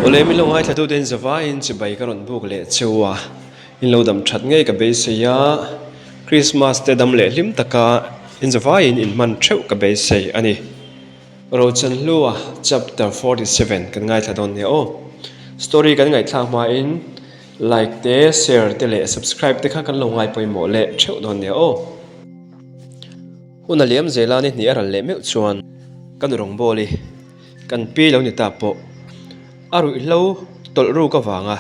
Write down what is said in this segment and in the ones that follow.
Awle min lo ngaithla tute in zavaiin chibai ka rawn buk leh cheu a, in lo dam that ngei ka beisei a, Christmas te dam leh hlim taka in zavaiin in hman theuh ka beisei a ni. Rochanhlua chapter 47 kan ngaithla dawn nia aw. Story kan ngaihthlak hmain like te, share te leh subscribe te kha kan lo ngai pawimawh leh theuh dawn nia aw. Hun a liam zela ni hnih a ral leh meuh chuan ka nu rawngbawli kan pi lo ni ta pawh a ruihhlo tawlh ruk avanga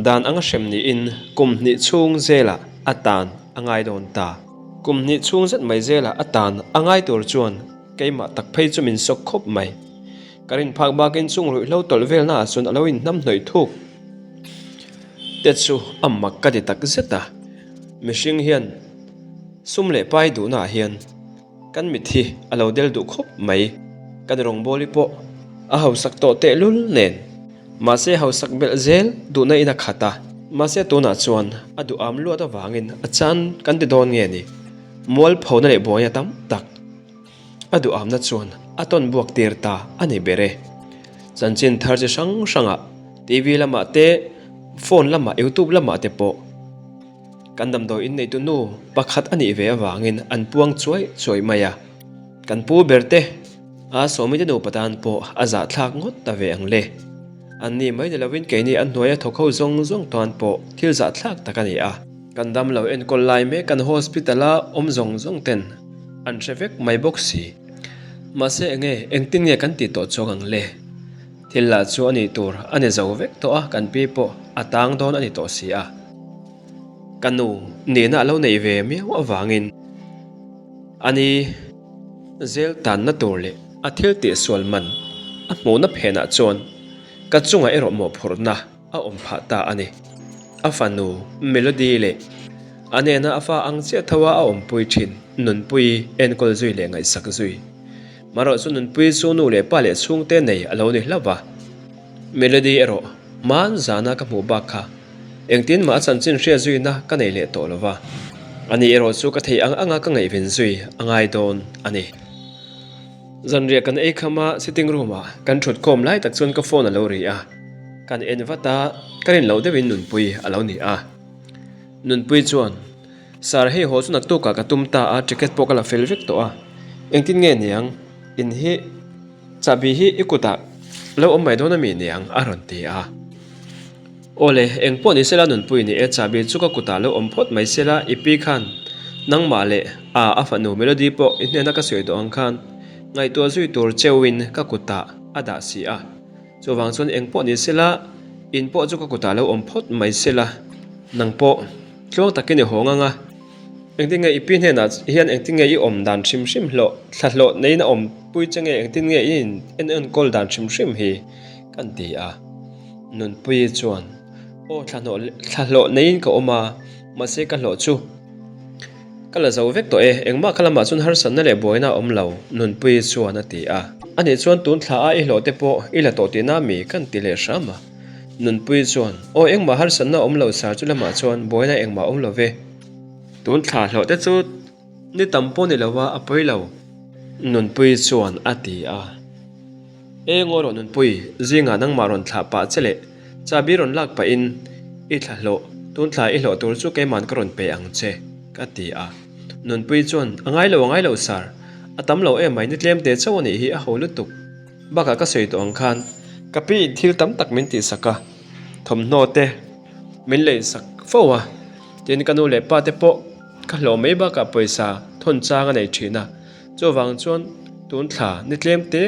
dan anga hrem niin kum hnih chhung zelah a tan a ngai dawn ta. Kum hnih chhung zet mai zelah a tan a ngai tur chuan keimah tak phei chu min sawk khawp mai. Ka rin phak bakin chung ruihhlo tawlh velnaah chuan a lo inhnam hnawih thuk te chu a mak ka ti tak zet a, mihring hian Sum leh pai duhnaah hian kan mit hi a lo del duh khawp mai. Kan rawngbawli pawh a hausak tawh tehlul nen. Mahse hausak belh zel duhna in a khat a. Mahse tunah chuan a duham luat avangin a chan kan ti dawn nge ni? Mualphona leh buaina tam tak a duhamna chuan a tawn buak tir ta a ni ber e. Chanchin thar chi hrang hrangah TV lamah te, phone lamah, youtube lamah te pawh. Kan damdawi inneitu nu pakhat a nih ve avangin an puang chuai chuai mai a. Kan pu ber te a Sawmite nupa tan pawh a zahthlak ngawt ta ve ang le. An ni mai ni lovin keini an hnuaia thawk ho zawng zawng tan pawh thil zahthlak tak a ni a. Kan damlo enkawl lai mek kan hospital a awm zawng zawng ten an hre vek mai bawk si. Mahse enge engtin nge kan tih tawh chuang ang le? Thil lah chu a nih tur a ni zo vek tawh a, kan pi pawh a tang dawn a ni tawh si a. Ka nu nihna a lo neih ve miau avangin a ni zel tanna tur leh a thil tihsual man a hmuhna phenah chuan ka chungah erawh mawhphurhna a awm phah ta a ni. A fanu Melody leh a nena a fa ang chiah tho a a awmpui thin Nunpuii enkawl zui leh ngaihsak zui. Marawh chu Nunpuii chu nu leh pa leh chhungte nei a lo ni hlauh va. Melody erawh hman zana ka hmuh bak kha Engtin mah a chanchin hriat zuina ka nei leh tawh lo va, ani erawh chu ka theih ang anga ka ngaihven zui a ngai dawn a ni. Zanriah kan ei kham a, sitting room ah kan thut khawm lai tak chuan ka phone a lo ri a, kan en vat a, ka rin loh deuhin Nunpui a lo ni a. Nunpui chuan, Sir hei haw chu naktukah ka tum ta a, ticket pawh ka la fel vek tawh a, engtin nge niang in hi chahbi hi i kutah lo awm mai dawn a mi niang a rawn ti a. Aw le, eng pawh ni sela nunpui ni e, chahbi chu ka kutah lo awm phawt mai sela, i pi khan nangmah leh a a fanu Melody pawh i hnena ka sawi tawh ang khan ngaihtuah zui tur cheuhin ka kutah a dah si a, chuvang chuan eng pawh ni sela in pawh chu ka kutah lo awm phawt mai sela, nang pawh tluang takin i hawng ang a, engtin nge i pi hnenah hian engtin nge i awm dan hrim hrim hlawh thla hlawh neiin a awm pui che nge engtin nge i in enkawl dan hrim hrim hi kan ti a. Nunpuii chuan, Aw thlahnawh thlahlawh neiin ka awm a, mahse ka hlawh chu ka la zo vek tawh e, engmah ka lamah chuan harsatna leh buaina a awm lo, Nunpuii chuan a ti a. Anih chuan tun thla a i hlawh te pawh i la tawh tihna mi kan ti leh hram a. Nunpuii chuan, Aw engmah harsatna a awm lo sar chu lamah chuan buaina engmah a awm lo ve. Tun thla hlawh te chu ni tam pawh ni lo a, a pawi lo, Nunpuii chuan a ti a. E ngaw rawh Nunpui, zingah nangmah rawn thlah pah che leh chahbi rawn lak pahin i thla hlawh, tun thla i hlawh tur chu keiman ka rawn pe ang che, ka ti a. Nunpui chuan, A ngai lo, a ngai lo sir, a tam lo em mai, ni tlem te chauh a nih hi a ho lutuk. Bakah ka sawi tawh ang khan ka pi in thil tam tak min tihsak a, thawmhnaw te min leisak fo a, tin ka nu leh pa te pawh ka hlawh mai bakah pawisa thawn chang a nei thin a. Chuvang chuan tun thla ni tlem te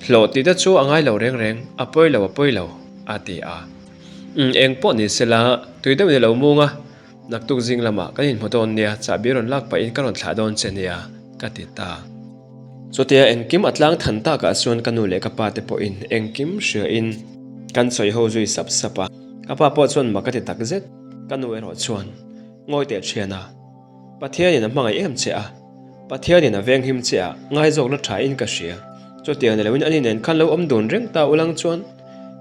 hlawh tih te chu a ngai lo reng reng, a pawi lo a pawi lo a ti a. Umm eng pawh ni sela tui deuh ni lo mung a, naktuk zing lamah kan inhmu dawn nia, chahbi rawn lak pahin ka rawn thlah dawn che nia ka ti ta. Chutia engkim a tlang than takah chuan ka nu leh ka pa te pawhin engkim hriain kan sawi ho zui sap sap a, ka pa pawh chuan mak a ti takzet, ka nu erawh chuan ngawi teh thian a. Pathianin a hmangaih em che a, Pathianin a venghim che a, ngaizawk la tha in ka hria. Chutiang ni loin ani nen khan lo awm dun reng ta ulang chuan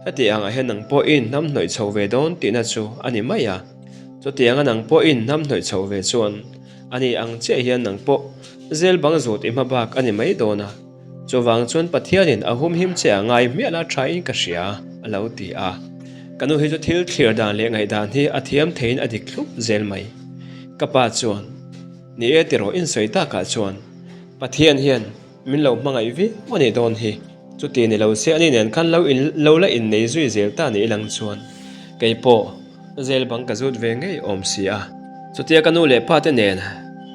heti angah hian nang pawh i inhnam hnawih chho ve dawn tihna chu a ni mai a. Chutianga nang pawh i inhnam hnawih chho ve chuan ani ang chiah hian nang pawh zel bang zut i hma bak a ni mai dawn a. Chuvang chuan Pathianin a humhim che a ngai hmiah la tha in ka hria. A lo ti a. Ka nu hi chu thil thlir dan leh ngaihdan hi a thiam theiin a dik thlup zel mai. Ka pa chuan, Ni e tiraw insawi takah chuan Pathian hian min lo hmangaih viau a nih dawn hi. Chuti ni lo se ani nen khan lo in lo la innei zui zel ta ni ilang chuan kei pawh zel bang ka zut ve ngei awm si a. Chutia ka nu leh pa te nen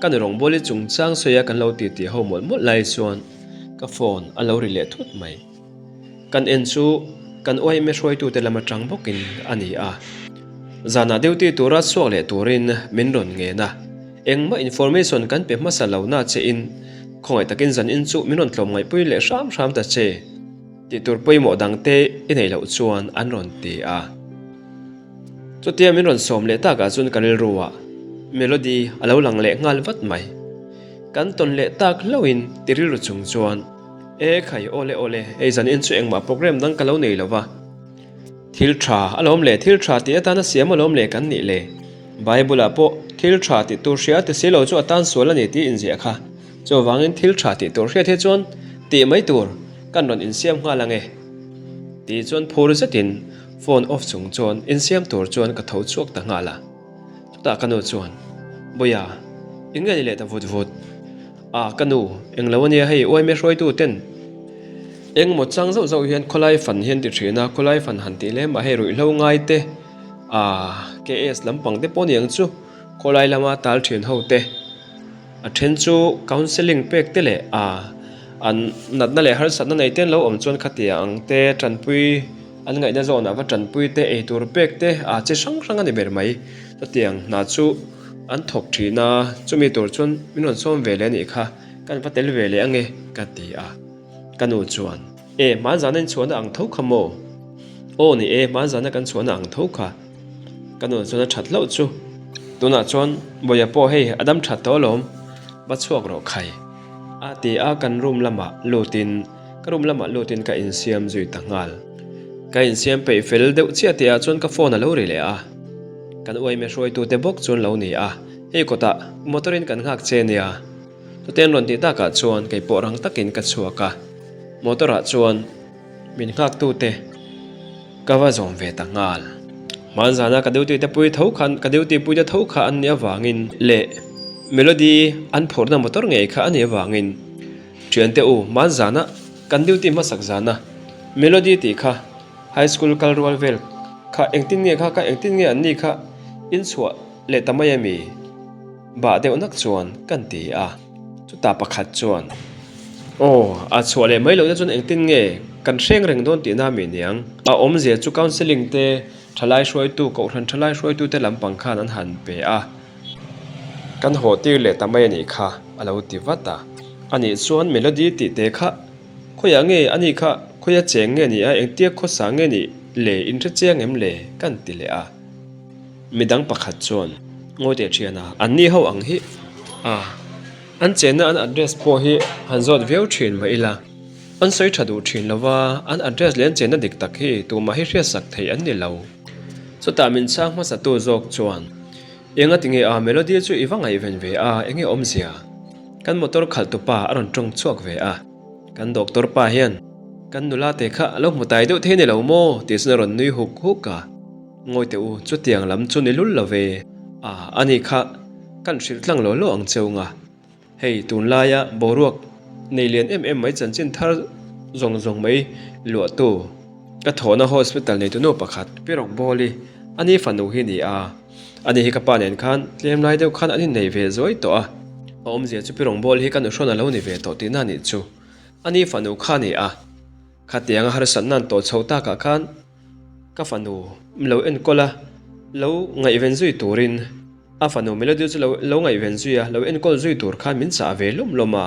ka nu rawngbawli chungchang sawia kan lo titi ho mawlh mawlh lai chuan ka phone a lo ri leh thut mai. Kan en chu kan uaime hruaitute lam atang bawkin a ni a. Zanah duty tura chhuak leh turin min rawn ngen a. Engmah information kan pe hmasa lo na che in khawngaih takin zan in chu min rawn tlawm ngaihpui leh hram hram ta che tih tur pawimawh dang te i neih loh chuan an rawn ti a. Chutia min rawn sawm leh takah chuan ka rilru ah Melody a lo lang leh nghal vat mai. Kan tawn leh tak hlauhin ti rilru chung chuan. E khai, awle awle, hei zan in chu engmah program dang ka lo nei lo va. Thil tha alawm le, thil tha tih atana siam alawm le kan nih le. Bible ah pawh thil tha tih tur hria ti si lo chu a tan sual a ni tih inziah kha. Chuvangin thil tha tih tur hriat hi chuan tih mai tur kan rawn insiam nghal ang e. Tih chuan phur zetin phone off chung chuan insiam tur chuan ka tho chhuak ta nghal a. Chutah ka nu chuan, Bawiha, eng nge ni leh ta vut vut? A, ka nu, eng lo ania hei uaime hruaitu ten eng maw chang zauh zauh hian khawlai fan hian ti thin a, khawlai fan han tih lem ah hei ruihhlo ngai te, a, KS lampang te pawh aniang chu khawlai lama tal thin ho te, a then chu counselling pek te leh a, an natna leh harsatna nei te an lo awm chuan khatia ang te tanpui an ngaihna zawnah va tanpui te eitur pek te a chi hrang hrang a ni ber mai chutiang hna chu. An thawk thin a, chumi tur chuan min rawn sawm ve leh a nih kha, kan va tel ve leh ange ka ti a. Ka nu chuan, E, hmanzana in chhuahna ang tho kha maw? Aw ni e, hmanzana kan chhuahna ang tho kha. Ka nu chuan a that hlauh chu. Tunah chuan Bawiha pawh hei a dam that tawh alawm, va chhuak rawh khai. A ti a, kan room lamah lutin, ka room lamah lutin ka insiam zui ta nghal. Ka insiam peih fel deuh chiah tihah chuan ka phone a lo ri leh a. Kan uaime hruaitute bawk chuan lo ni a, hei kawtah motor in kan nghak che nia. Chute an rawn tih takah chuan kei pawh rang takin ka chhuak a, motor ah chuan min nghaktute ka va zawm ve ta nghal. Hmanzana ka duty te pui tho khan ka duty pui te tho kha an nih avangin leh Melody an phurhna motor ngei kha a nih avangin thiante u hmanzana kan duty hmasak zana Melody tih kha High school kal rual vel kha engtin nge kha ka engtin nge an ni kha in chhuah leh ta mai ami? Bah deuh nak chuan kan ti a, chutah pakhat chuan Aw, a chhuah leh mai lohna chuan engtin nge kan hreng reng dawn tihna ami niang? A awmzia chu counselling te thalai hruaitu, kohhran thalai hruaitu te lampang khan an han pe a, kan haw tir leh ta mai anih kha a lo ti vat a. Anih chuan Melody tih te kha Khawiah nge a nih kha, khawia cheng nge ni a, engtia khawsa nge nih le, in hre chiang em le? kan ti leh a. Midang pakhat chuan, Ngawi teh thian a, an ni ho ang hi a, an chenna an address pawh hi han zawt viau thin mah ila, an sawi tha duh thin lo va, an address leh an chenna dik tak hi tumah hi hriatsak thei an ni lo. Chutah min chhang hmasatu zawk chuan, Enga tinge a, Melody chu i va ngaihven ve a, enge awmzia? Kan motor khalh tu pa a rawn tawng chhuak ve a, kan doctor pa hian kan nula te kha a lo hmu tai deuh thei ni lo maw tih chuan a rawn nui huk huk a, Ngawi teh u, chutiang lam chu ni lul lo ve a, ani kha kan hrilh tlang law law ang cheu nga, hei tunlaia boruak nei lian em em mai chanchin thar zawng zawng mai luahtu ka thawhna hospital neitu nu pakhat Pi Rawkbawli ani fanu hi ni a. Ani hi ka pa nen khan tlem lai deuh khan an innei ve zuai tawh a, a awmzia chu pi rawngbâwl hi ka nuhrawn a lo ni ve tawh tihna anih chu. Ani fanu kha a ni a, khatianga harsatna an tawh chho takah khan ka fanu lo enkawl a, lo ngaihven zui turin a fanu Melody chu lo lo ngaihven zui a, lo enkawl zui tur khan min chah ve lawm lawm a,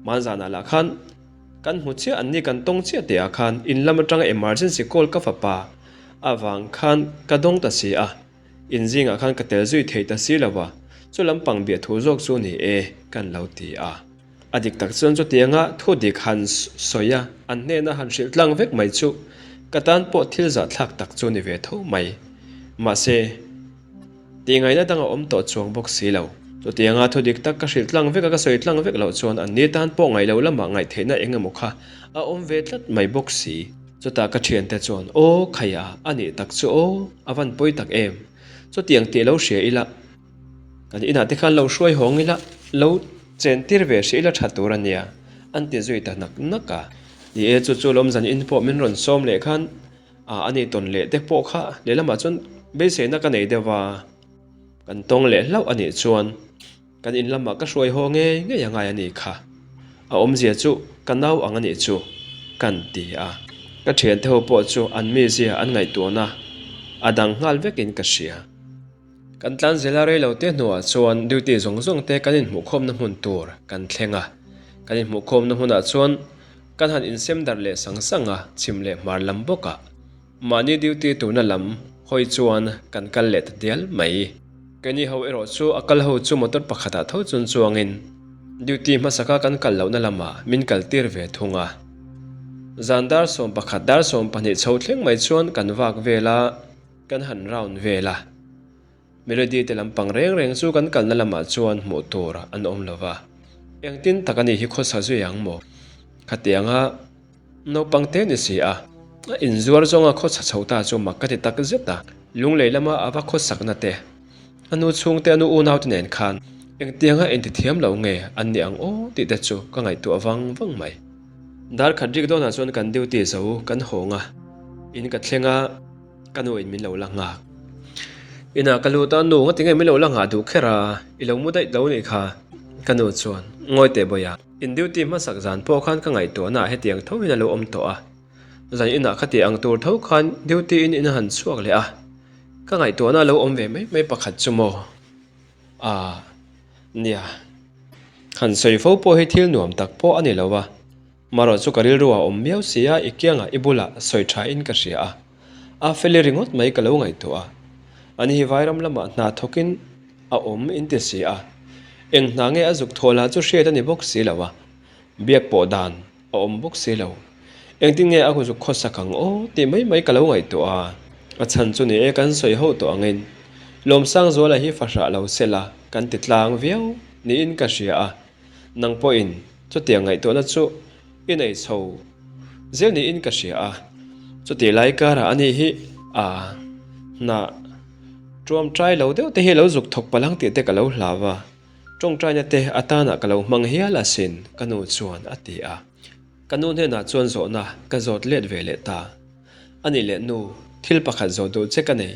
hmanzanah lah khan kan hmu chiah an ni kan tawng chiah tih ah khan in lam atanga emergency call ka fapa Avang khan ka dawng ta si a, in zingah khan ka tel zui thei ta si lo va, chu lampang biah thu zawk chu ni e kan lo ti a. A dik tak chuan chutianga thu dik han sawi a, an hnena han hrilh tlang vek mai chu ka tan pawh thil zahthlak tak chu ni ve tho mai. Mahse, tihngaihna dang a awm tawh chuang bawk si lo. Chutianga thu dik tak ka hrilh tlang vek a, ka sawi tlang vek loh chuan an ni tan pawh ngaih loh lamah ngaihtheihna eng emaw kha a awm ve tlat mai bawk si. Chutah ka thiante chuan, Aw, khaia, a nih tak chu aw, a van pawi tak em? Chutiang tih lo hria ila, kan inah te khan lo hruai hawng ila, lo chen tir ve hria ila tha tur a nia, an ti zui ta nak nak a. Ni e, chu chu lawm zan in pawh min rawn sawm leh khan, a a nih tawn leh te pawh kha lehlamah chuan beiseina ka nei deuh a, kan tawng leh hlauh a nih chuan. Kan in lamah ka hruai haw ngei ngei a ngai a nih kha. A awmzia chu ka nau ang a nih chu kan ti a. Ka thiante ho pawh chu an mizia an ngaihtuahna a dang nghal vekin ka hria. Kan tlan zela rei lo te hnuah chuan duty zawng zawng te kan inhmuhkhawmna hmun tur kan thleng a. Kan inhmuhkhawmna hmunah chuan kan han insem darh leh sang sang a, chhim leh hmar lam bawkah. Mahni duty turna lam hawi chuan kan kal leh ta dial mai. Keini ho erawh chu a kal ho chu motor pakhatah tho chun chuangin duty hmasaka kan kal lohna lamah min kal tir ve thung a. Zan dar 11 dar 12 chho thleng mai chuan kan vak vel a, kan han round vel a. Melody te lampang reng reng chu kan kalna lamah chuan hmuh tur an awm lo va. Engtin tak a nih hi khawsa zui ang maw? Khatianga. Naupang te ni si a, a inzuar zawnga khawchha chho ta chu mak ka ti tak zet a. Lunglei lama a va khawsakna te, a nu chhungte a nu unaute nen khan engtianga intithiam lo nge an ni ang aw tih te chu ka ngaihtuah vang vang mai. Dar khat rik dawnah chuan kan duty zo kan hawng a, in ka thleng a, ka nu in min lo la nghak. Inah ka lut a, nu ngati nge min lo la nghah duh kher a, i lo mu daih lo nih kha, ka nu chuan ngawi teh bawiha. In duty hmasak zan pawh khan ka ngaihtuahna ah hetiang tho in a lo awm tawh a, zan inah khati ang tur tho khan duty in in a han chhuak leh a, ka ngaihtuahna a lo awm ve mai mai pakhat chu maw? Aah nia, han sawi fo pawh hi thil nuam tak pawh a ni lo a, marawh chu ka rilru ah awm miau si a, i kiangah i bulah sawi tha in ka hria a, a feli ringawt mai ka lo ngaihtuah a, ani hi vairam lamah hna thawkin A awm in ti si a. Eng hna nge a zuk thaw lah chu hriat a ni bawk si lo a. Biak pawh dan a awm bawk si lo. Engtin nge a zuk khawsak ang aw tih mai mai ka lo ngaihtuah a. A chhan chu ni e kan sawi ho tawh angin Lawmsangzuala hi fahrah lo se la kan ti tlang viau niin ka hria a. Nang pawhin chutiang ngaihtuahna chu i nei chho zel niin ka hria a. Chutih lai karah ani hi a hnah. Tuamtai lo deuh te hi lo zuk thawk palh ang tih te ka lo hlau a, tawngtaina te atanah ka lo hmang hial asin ka nu chuan a ti a. Ka nu hnenah chuan zawhna ka zawt let ve leh ta. A nih leh nu, thil pakhat zawh duh che ka nei.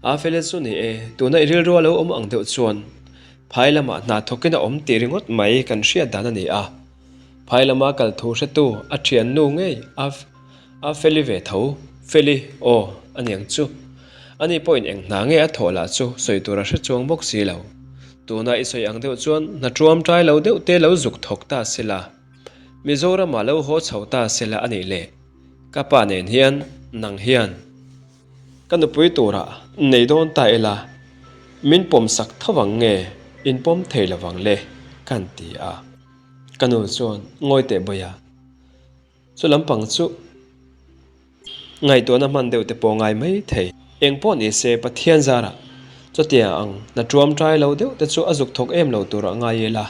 A fel e chu ni e, tuna i rilru a lo awm ang deuh chuan phai lamah hna thawkin a awm tih ringawt mai kan hriat dan a ni a. Phai lama kal thu hretu a thiannu ngei a A Feli ve tho. Feli, Aw, a niang chu. Ani pawhin eng hna nge a thawh lah chu sawi tur a hre chuang bawk si lo. Tuna i sawi ang deuh chuan hna tuam tai lo deuh te lo zuk thawk ta se la. Mizoramah lo haw chho ta se la a nih le. Ka pa nen hian, nang hian. Ka nupui turah nei dawn ta ila, min pawm sak tho vang nge in pawm thei lo vang le, kan ti a. Ka nu chuan ngawi teh bawiha. Chu lampang chu ngaihtuahna hman deuh te pawh ngai mai thei. Eng pawh ni se Pathian zarah chutiang ang hna tuam tai lo deuh te chu a zuk thawk em lo tur a ngai ila,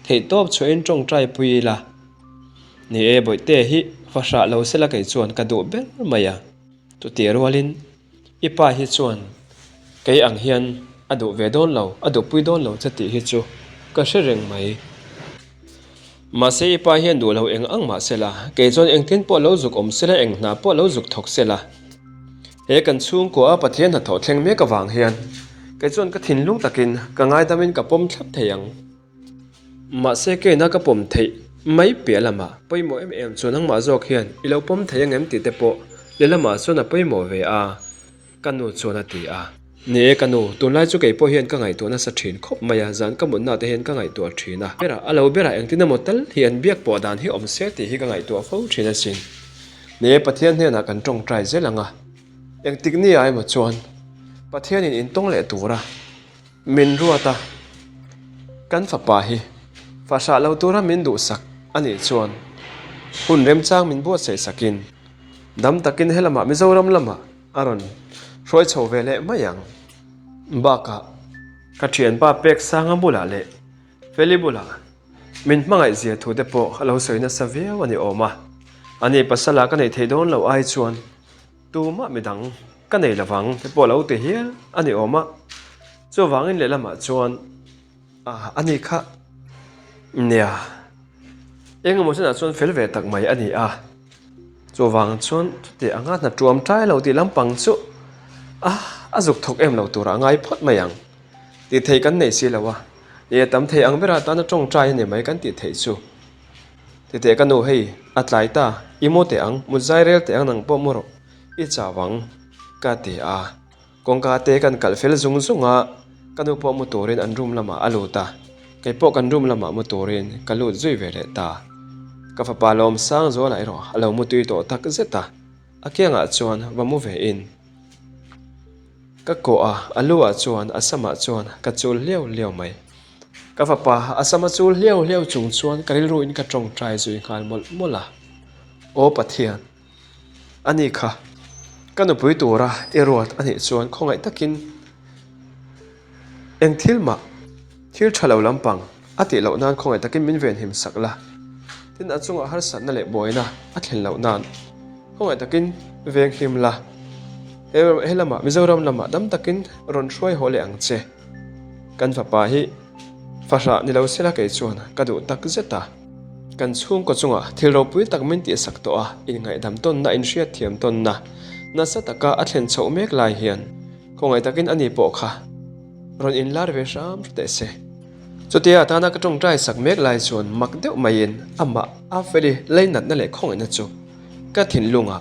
theihtawp chhuahin tawngtai pui ila. Ni e, Bawihte hi va hrah lo sela kei chuan ka duh ber mai a. Chutih rualin I pa hi chuan kei ang hian a duh ve dawn lo, a duhpui dawn lo che tih hi chu ka hre reng mai. Mahse i pa hian duh lo eng ang mah sela, kei chuan engtin pawh lo zuk awm sela, eng hna pawh lo zuk thawk sela. He kan chhungkua a Pathian hnathawh thleng mek avang hian kei chuan ka thinlung takin ka ngaidamin ka pawm thlap thei ang. Mahse keina ka pawm theih mai piah lamah pawimawh em em chu nangmah zawk hian i lo pawm thei angem tih te pawh lehlamah chuan a pawimawh ve a, ka nu chuan a ti a. Ni e ka nu, tunlai chu kei pawh hian ka ngaihtuah nasa thin khawp mai a, zan ka mutna te hian ka ngaihtuah thin a. Berah a lo berah engtin emaw tal hi an biak pawh dan hi awm se tih hi ka ngaihtuah fo thin asin. Ni e Pathian hnenah kan tawngtai zel ang a, engtik ni ah emaw chuan Pathianin intawng leh tura Min ruat a, kan fapa hi fahrah lo tura min duhsak a nih chuan hun remchang min buatsaih sakin dam takin helamah Mizoram lamah a rawn hruai chho ve leh mai ang. Bakah ka thianpa Peksanga bulah leh Feli bulah min hmangaih zia thu te pawh a lo sawi nasa viau a ni awm a. Ani pasala ka neih theih dawn loh ai chuan tumah midang ka nei lovang te pawh lo ti hial a ni awm a. Chuvangin lehlamah chuan a ni kha nia engemaw chenah chuan fel ve tak mai a ni a. Chuvang chuan chutih anga hna tuam tai lo tih lampang chu a a zuk thawk em lo turah a ngai phawt mai ang. Tih theih kan nei si lo a, ni a tam thei ang berah tana tawngtai a ni mai kan tih theih chu. Titeh ka nu hei a tlai ta, i mu teh ang, mut zai rel teh ang nang pawh mu rawh, i chau ang ka ti a. Kawngka te kan kalh fel zung zung a, ka nu pawh mu turin an room lamah a lut a, kei pawh kan room lamah mu turin ka lut zui ve leh ta. Ka fapa Lawmsang Zuala erawh a lo mu tui tawh tak zet a, a kiangah chuan va mu ve in ka kawh a, a lu ah chuan a samah chuan ka chul hliau hliau mai. Ka fapa a sama chul hliau hliau chung chuan ka rilru in ka tawngtai zui nghal mawlh mawlh a, Aw Pathian! A ni kha, ka nupui tura i ruat a nih chuan khawngaih takin eng thil mah thil tha lo lampang a tih loh nan khawngaih takin min venhim sak la. Tin, a chungah harsatna leh buaina a thlen loh nan khawngaih takin venghim la. He lamah Mizoram lamah dam takin rawn hruai haw leh ang che. Kan fapa hi fahrah ni lo sela kei chuan ka duh tak zet a. Kan chhungkaw chungah thil ropui tak min tihsak tawh a, inngaihdam tawnna, inhriatthiam tawnna nasa taka a thlen chhoh mek lai hian khawngaih takin ani pawh kha rawn inlar ve hram hru teh se. Chutia atana ka tawngtai sak mek lai chuan mak deuh maiin amah a feli leinatna leh khawngaihna chu ka thinlungah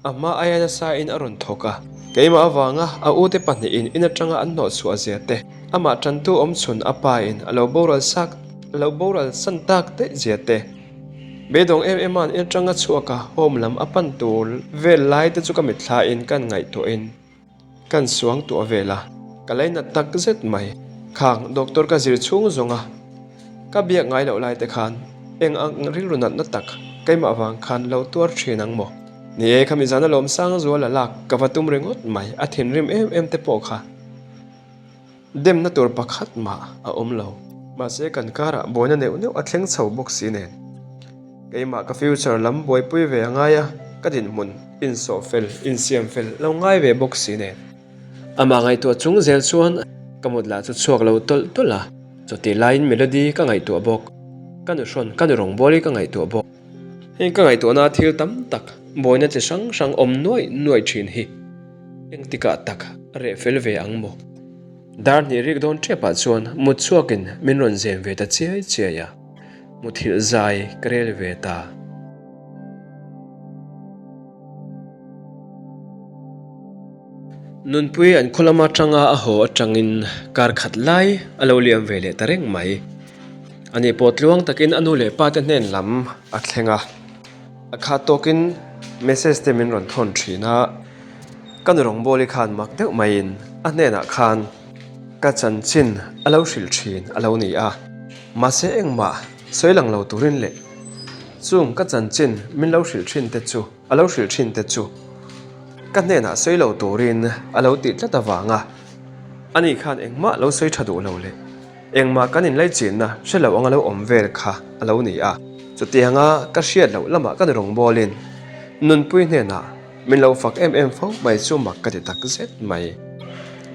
A hma aia nasa in a rawn thawk a, keimah avanga a ute pahnihin in atanga an hnawh chhuah zia te, amah tantu awm chhun a pa in a lo boral sak a lo boral san tak daih zia te, beidawng em em an in atanga chhuak a home lam a pan tur vel lai te chu ka mitthla in kan ngaihtuah in Kan suang tuah vel a, ka lainat tak zet mai. Khang doctor ka zir chhung zawng a, ka biak ngai loh lai te khan eng ang rilru natna tak keimah vang khan lo tuar thin ang maw? Ni e, khami zana lawm sang zual a lak ka va tum ringawt mai, a thinrim em em te pawh kha. Demna tur pakhat mah a awm lo. Mahse kan karah buaina neuh neuh a thleng chho bawk si nen. Keimah ka future lam buaipui ve a ngai a, ka dinhmun insawh fel, insiam fel lo ngai ve bawk si nen. Amah ngaihtuah chung zel chuan ka mut lah chu chhuak lo tawlh tawlh a, chutih laiin Melody ka ngaihtuah bawk. Ka nuhrawn, ka nu rawngbawli ka ngaihtuah bawk. Heng ka ngaihtuahna thil tam tak, buaina chi hrang hrang awm nuaih nuaih thin hi. Engtikah tak a reh fel ve ang maw? Dar hnih rik dawn tepah chuan mut chhuakin min rawn zem ve ta chiai chiai a, muthilh zai ka rel ve ta. Nunpui an khaw lama tanga a haw atangin kar khat lai a lo liam ve leh ta reng mai. Ani pawh tluang takin a nu leh pa te hnen lam a thleng a. A khat tawkin message te min rawn thawn thin a, ka nu rawngbawli khan mak deuh maiin a hnenah khan ka chanchin a lo hrilh thin a lo ni a, mahse engmah sawi lang lo turin leh chung ka chanchin min lo hrilh thin te chu a lo hrilh thin te chu ka hnenah sawi lo turin a lo tih tlat avanga ani khan engmah lo sawi tha duh lo leh Engmah kan inlaichinna hre lo anga lo awm vel kha a lo ni a. Chutianga ka hriat loh lamah ka ni rawngbawlin Nunpui hnenah min lo fak em em fo mai chu mak ka ti tak zet mai.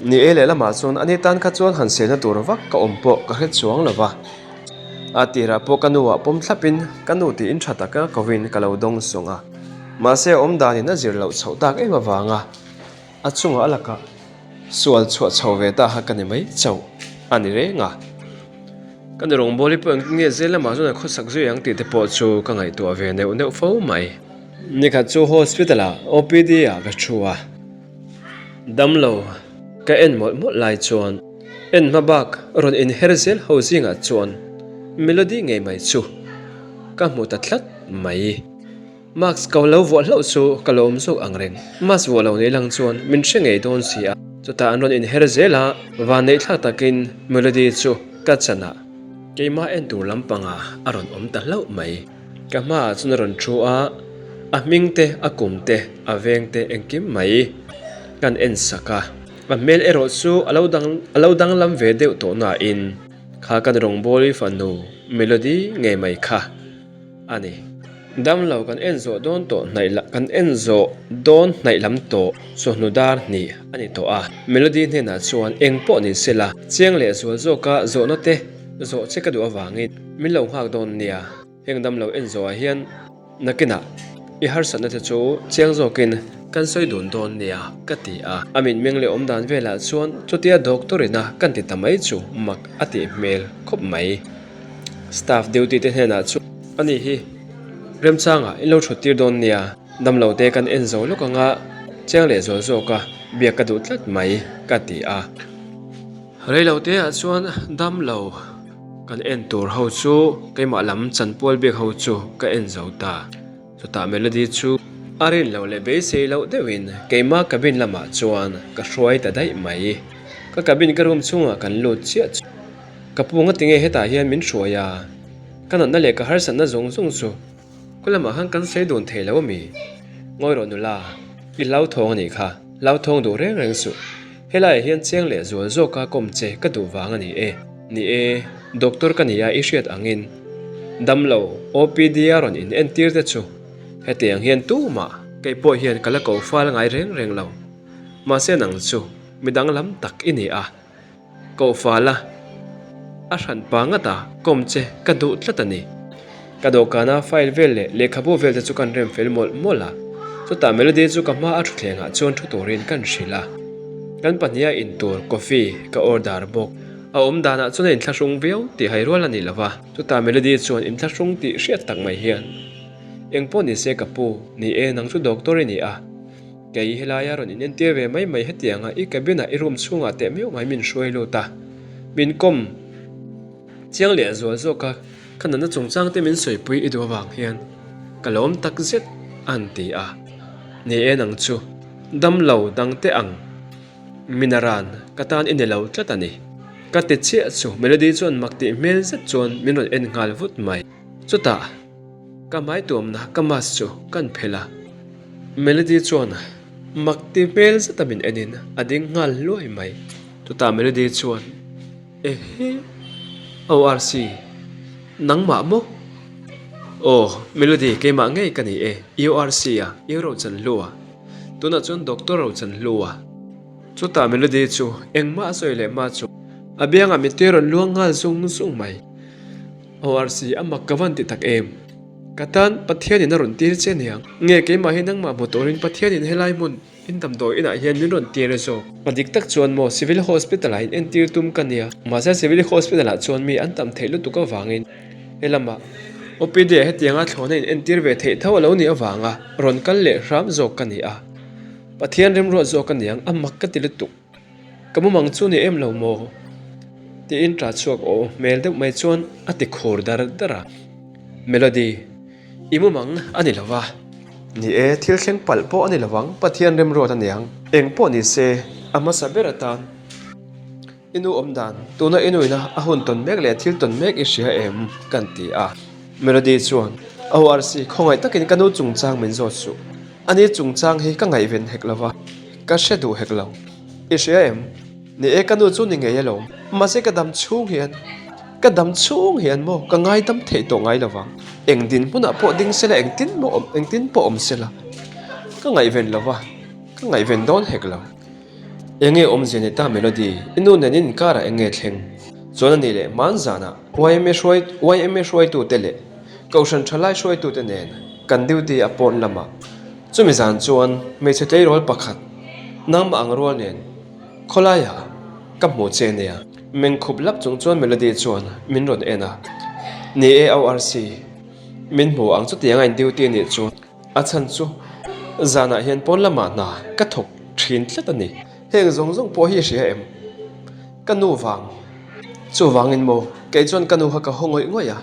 Ni e lehlamah chuan ani tan kha chuan han selna tur vak ka awm pawh ka hre chuang lo va. A tirah pawh ka nuah pawm thlapin ka nu tiin tha taka kovin ka lo dawng sung a. Mahse a awmdanin a zir loh chhoh tak em avanga A chungah a lakah sual chhuah chho ve ta kha ka ni mai chauh a ni reng a. Ka ni rawngbawli pawh engtin nge zel lamah chuan a khawsak zui ang tih te pawh chu ka ngaihtuah ve neuh neuh fo mai. Nikhat chu hospital ah OPD ah ka thu a, damlo ka en mawlh mawlh lai chuan en hma bak rawn inher zel ho zingah chuan Melody ngei mai chu ka hmu ta tlat mai. Mask ko lo vuah hlauh chu ka lo awm zawk ang reng. Mask vuah lo nei lang chuan min hre ngei dawn si a. Chutah an rawn inher zel a, vanneih thlak takin Melody chu ka chanah keimah en tur lampangah a rawn awm ta hlauh mai. Ka hmaah chuan a rawn thu a, a hming te, a kum te, a veng te engkim mai kan en sak a. A hmel erawh chu a lo dang a lo danglam ve deuh tawh nain kha kan rawngbawli fanu Melody ngei mai kha. a ni. Damlo kan en zawh dawn tawh hnaih la kan en zawh dawn hnaih lam tawh chawhnu dar hnih a ni tawh a. Melody hnenah chuan eng pawh ni se la, chiang leh zual zawka zawhna te zawh che ka duh avangin min lo nghak dawn nia. Heng damlo en zawhah hian nakinah i harsatna te chu chiang zawkin kan sawi dun dawn nia ka ti a. A mitmeng leh awmdan velah chuan chutia doctor ina kan ti ta mai chu mak a tih hmel khawp mai. Staff duty te hnenah chuan ani hi remchangah in lo thut tir dawn nia, damlo te kan en zo lawk anga chiang leh zual zawka biak ka duh tlat mai ka ti a. Reilo te ah chuan damlo kan en tur ho chu keimah lam chanpual biak ho chu ka en zo ta. Chutah Melody chu a rin loh leh beisei loh deuhin keimah cabin lamah chuan ka hruai ta daih mai. Ka cabin ka room chhungah kan lut chiah chu ka pu ngatinge hetah hian min hruai a, ka natna leh ka harsatna zawng zawng chu khaw lamah khan kan sawi dun thei lo ami? Ngawi rawh nula, i hlauthawng anih kha, hlauthawng duh reng reng suh. Helaiah hian chiang leh zual zawka kawm che ka duh vang a ni e. Ni e, doctor ka nia i hriat angin damlo OPD a rawn in entir te chu hetiang hian tumah kei pawh hian ka la ko fal ngai reng reng lo. Mahse nang chu mi danglam tak i ni a. Koh fal a, a hran pa ngat a, kawm che ka duh tlat a ni. Ka dawhkana file vel leh lehkhabu vel te chu kan rem fel mawlh mawlh a, chutah Melody chu ka hma a thutthlengah chuan thu turin kan hrilh a. Kan pahniha in tur coffee ka order bawk. A awm danah chuan a inthlahrung viau tih hai rual a ni lo va, chutah Melody chuan inthlahrung tih hriat tak mai hian, Engpawh ni se ka pu, ni e nang chu doctor i ni a, Kei helaia rawn inentir ve mai mai hetianga i cabin-ah i room chhungah teh meuh mai min hruai lut a, min kawm chiang leh zual zawk a, ka nunna chungchang te min sawipui i duh avang hian ka lawm tak zet a han ti a. Ni e nang chu, damlo dang teh ang, Minaran ka tan i ni lo tlat a ni. Ka ti chiah chu Melody chuan mak tih hmel zet chuan min rawn en nghal vut mai. Chutah. Ka hmai tuamna ka mask chu kan phelh a, Melody chuan mak ti hmel zeta min enin a ding nghal hluai mai. Chutah Melody chuan, Ehe, ORC, nangmah maw? Aw, Melody keimah ngei ka ni e, URC a, U Rochanhlua. Tunah chuan Doctor Rochanhlua. Chutah Melody chu engmah a sawi leh hma chu a biangah mittui a rawn luang nghal zung zung mai. ORC, a mak ka van ti tak em? Ka tan Pathianin a rawn tir che aniang. Nge keimah hi nangmah hmu turin Pathianin helai hmun in damdawi inah hian min rawn tir zawk. A dik tak chuan maw Civil Hospital ah in entir tum ka nia. Mahse Civil Hospital ah chuan mi an tam theih lutuk avangin helamah OPD ah hetianga thlawhna in entir ve theih tho a lo nih avanga rawn kal leh hram zawk ka ni a. Pathian remruat zawk aniang a mak ka ti lutuk. Ka mumang chu ni em lo maw? Tiin ṭah chhuak aw hmel deuh mai chuan a ti khur dar dar a. Melody, i mumang a ni lo va. Ni e, thil thleng palh pawh a ni lo vang, Pathian remruat a niang. Eng pawh ni se, a hmasa ber atan i nu awm dan, tuna i nuina a hun tawn mek leh thil tawn mek i hria em? Kan ti a. Melody chuan, ORC, khawngaih takin ka nu chungchang min zawt suh. Ani chungchang hi ka ngaihven hek lo va, ka hre duh hek lo. I hria em? Ni e, ka nu chu ni ngei alawm. Mahse ka dam chhung hian, ka dam chhung hian maw ka ngaidam theih tawh ngai lo vang. Eng dinhmunah pawh ding sela, engtin maw awm, engtin pawh awm sela, ka ngaihven lo va, ka ngaihven dawn hek lo. Enge awmzia ni ta Melody, i nu nen in inkarah enge thleng? Chuan a nih leh hmanzanah yma hruai, yma hruaitute leh Kohhran thalai hruaitute nen kan duty a pawn lamah chumi zan chuan hmeichhe tleirawl pakhat nangmah ang rual nen khawlaiah ka hmu che nia. Meng khup lap chung chuan Melody chuan min rawn en a, Ni e ORC, min hmu ang chutianga in duty a nih chu a chhan chu zanah hian pawn lamah hna ka thawk thin tlat a ni. Heng zawng zawng pawh hi i hria em? Ka nu vang. Chuvangin maw kei chuan ka nu kha ka haw ngawih ngawih a.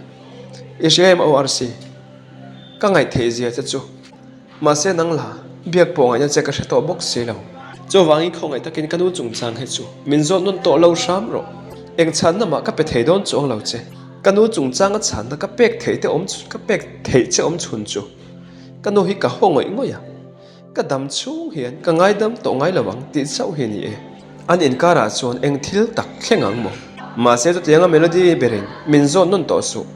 I hria em ORC? Ka ngaih theih zia che chu. Mahse nang la, biak pawh ngaihna che ka hre tawh bawk si lo. Chuvangin khawngaih takin ka nu chungchang hi chu min zawt nawn tawh lo hram rawh. Eng chhanna mah ka pe thei dawn chuang lo che. Ka nu chungchanga chhanna ka pek theih te awm ka pek theih che awm chhun chu ka nu hi ka haw ngawih ngawih a. Ka dam chhung hian ka ngaidam tawh ngai lo ang tih chauh hi a ni e. An inkarah chuan eng thil tak thleng ang maw? Mahse chutianga Melody berin min zawt nawn tawh suh.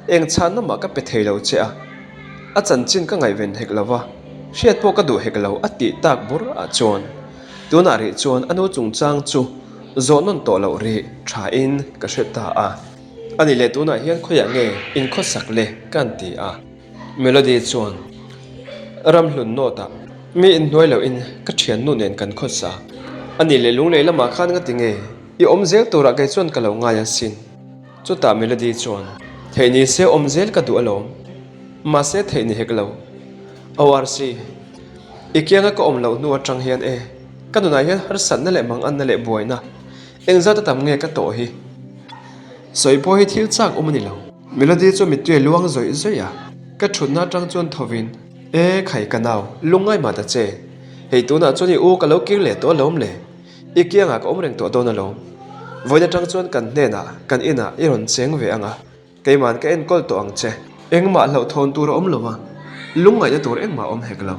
Eng chhanna mah ka pe thei lo che a. A chanchin ka ngaihven hek lo va, hriat pawh ka duh hek lo a tih tak bur ah chuan tunah rih chuan a nu chungchang chu zawh nawn tawh loh rih tha in ka hre ta a. A nih leh tunah hian khawiah nge inkhawsak le ka an ti a. Melody chuan Ramhlun North ah mi inhnuai loh in ka thiannu nen kan khawsa. A nih leh lunglei lamah khan nga ti nge i awm zel turah kei chuan ka lo ngai asin. Chutah Melody chuan, Theih ni se awm zel ka duh alawm. Mahse theih ni hek lo. ORC, I kianga ka awm loh hnu atang hian e, ka nunah hian harsatna leh manganna leh buaina engzat a tam nge ka tawh hi? Sawi pawh hi thil chak awm a ni lo. Melody chu mittui a luang zawih zawih a, ka thutna atang chuan thovin, E khai ka nau, lungngai mah ta che. Hei tunah chuan i u ka lo kir leh tawh alawm le. I kiangah ka awm reng tawh dawn alawm. Vawiin atang chuan kan hnenah, kan inah i rawn cheng ve ang a, keima'n ka enkawl tawh ang che. Engmah hlauhthawn tur a awm lo a, lungngaihna tur engmah a awm hek lo.